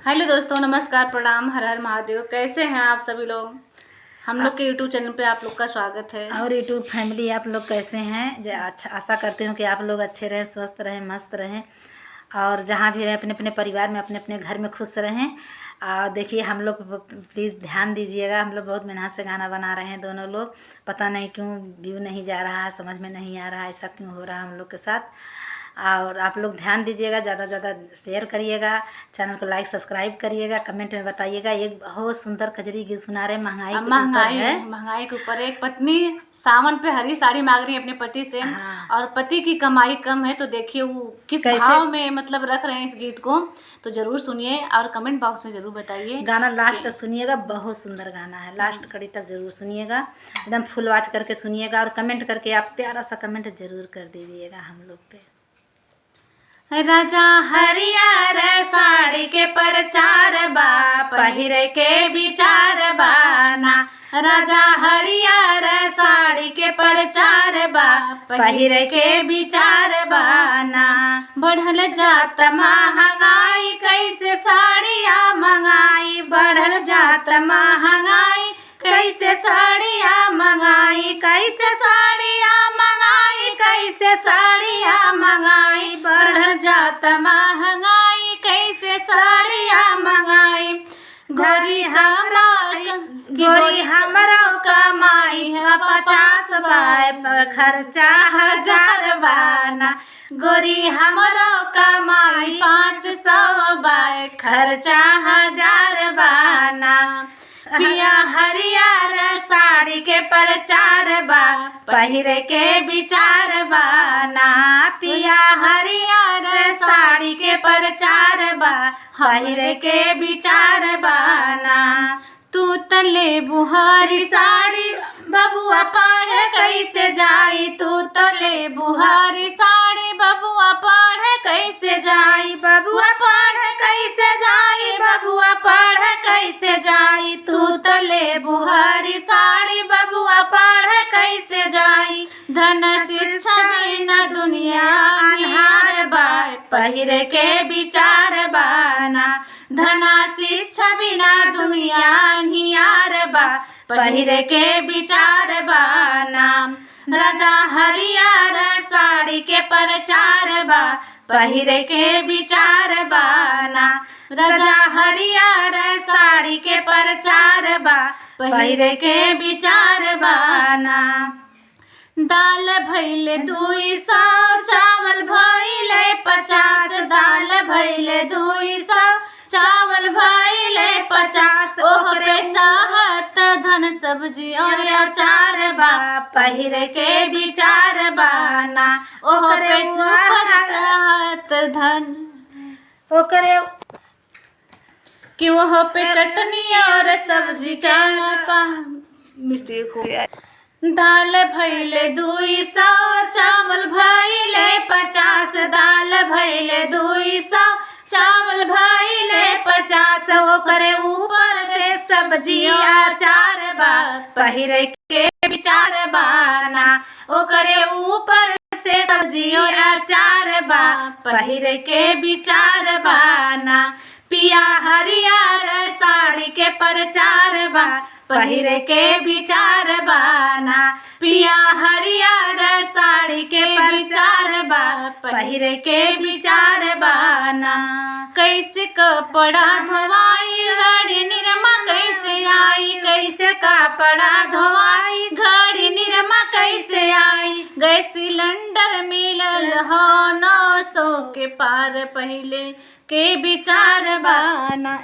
Hello दोस्तों, नमस्कार, प्रणाम, हर हर महादेव। कैसे हैं आप सभी लोग? हम लोग के यूट्यूब चैनल पे आप लोग का स्वागत है। और यूट्यूब फैमिली, आप लोग कैसे हैं? अच्छा, आशा करती हूँ कि आप लोग अच्छे रहें, स्वस्थ रहें, मस्त रहें और जहाँ भी रहें, अपने अपने परिवार में, अपने अपने घर में खुश रहें। और देखिए, हम लोग प्लीज़ ध्यान दीजिएगा, हम लोग बहुत मेहनत से गाना बना रहे हैं दोनों लोग। पता नहीं क्यों व्यू नहीं जा रहा है, समझ में नहीं आ रहा है ऐसा क्यों हो रहा है हम लोग के साथ। और आप लोग ध्यान दीजिएगा, ज़्यादा ज़्यादा शेयर करिएगा, चैनल को लाइक सब्सक्राइब करिएगा, कमेंट में बताइएगा। एक बहुत सुंदर कजरी गीत सुना रहे, महंगाई के ऊपर महंगाई है। महंगाई के ऊपर एक पत्नी सावन पे हरी साड़ी मांग रही है अपने पति से। हाँ। और पति की कमाई कम है, तो देखिए वो किस कैसे भाव में मतलब रख रहे हैं इस गीत को। तो जरूर सुनिए और कमेंट बॉक्स में जरूर बताइए। गाना लास्ट तक सुनिएगा, बहुत सुंदर गाना है। लास्ट कड़ी तक जरूर सुनिएगा, एकदम फुल वॉच करके सुनिएगा और कमेंट करके आप प्यारा सा कमेंट जरूर कर दीजिएगा हम लोग पे। राजा हरियर साड़ी के प्रचार बा, पहिर के विचार बाना। राजा हरियर साड़ी के प्रचार बा, पहिर के विचार बाना। बढ़ल जात महंगाई, कैसे साड़िया मंगाई। बढ़ल जात महंगाई, कैसे साड़िया मंगाई। कैसे साड़िया मंगाई, कैसे साड़िया मंगाई। बढ़ल जात महंगाई, कैसे साड़िया मंगाई। गोरी हमरा गोरी हमरा कमाई है 50 बाय पर खर्चा 1000 बाना। गोरी हमरो कमाई 500 बाय खर्चा 1000 बाना। पिया हरियर साड़ी के प्रचार बा, पहिर के विचार बाना। पिया हरियर साड़ी के प्रचार बा, पहिर के विचार बाना। तू तले बुहारी साड़ी, बबुआ पढ़े कैसे जाई। तू तले बुहारी साड़ी, बबुआ पढ़े कैसे जाई। बबुआ पढ़े कैसे जाई, बबुआ पढ़े कैसे जाई। तू तले बुहारी साड़ी, बबुआ पढ़े कैसे जाई। धन शिक्षा बिना दुनिया अन्हार बा, पहिर के विचार बाना। धना शिक्षा बिना दुनिया अन्हियार बा, पहिर के विचार बाना। राजा हरियर साड़ी के प्रचार बा, पहिर के विचार बाना। राजा हरियर साड़ी के प्रचार बा, पहिर के विचार बाना। दाल भैले 200, चावल भैले 50। दाल भैले 200, चावल भैले 50। ओकरे चाहत धन सब्जी और अचार बा, पहिर के विचार बाना। ओकरे ऊपर चाहत धन ओकरे कि वहाँ पे चटनी और सब्जी चार पा मिस्टेक हो गया। दाल भैले 200, चावल भैले 50। दाल भैले 200, चावल भैले 50। ओकरे ऊपर से सब्जी अचार बा, पहिर के विचार बाना। ओकरे ऊपर से सब्जी और अचार बा, पहिर के विचार बाना। पिया हरियर साड़ी के प्रचार बा, पहिर के विचार बाना। पिया हरियर साड़ी के विचार बा, पहिर के विचार बाना। कैसे कपड़ा धोवाई, घड़ी निरमा कैसे आई। कैसे कपड़ा धोवाई, घड़ी निरमा कैसे आई। गैस सिलेंडर मिलल हो 900 के पार, पहले के विचार बाना।